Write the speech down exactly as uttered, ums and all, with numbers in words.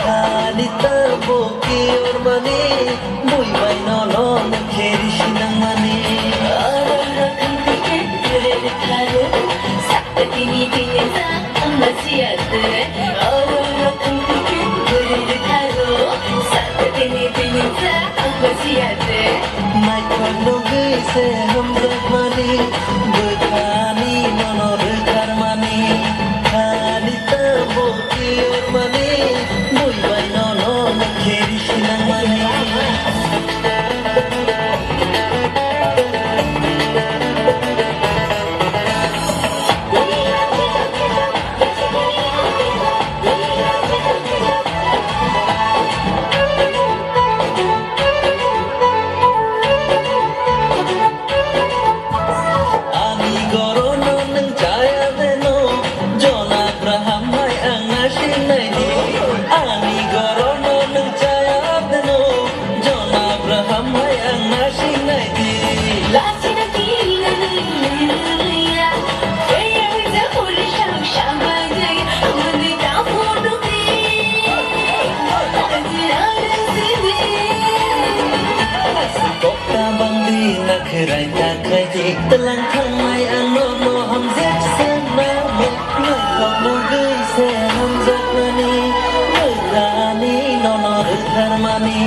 Khani tabuk kiyormani, bui bai nono nukhe risi nangmani. Naithok nugwi se hamjakmani, bwkhani nono rwkharmani. Khani tabuk kiyormani, bui bai nono nukhe risi nangmani. Ani gorono nwng chaya deno, John Abraham hai ang nasingnai di. Ani gorono nwng chaya deno, John Abraham hai ang nasingnai di. Kokta bangdi nakherai ta khaidi, tlang thangnai ang nono hamjak se namo. Naithok nugwi se hamjakmani, bwkhani nono rwkharmani.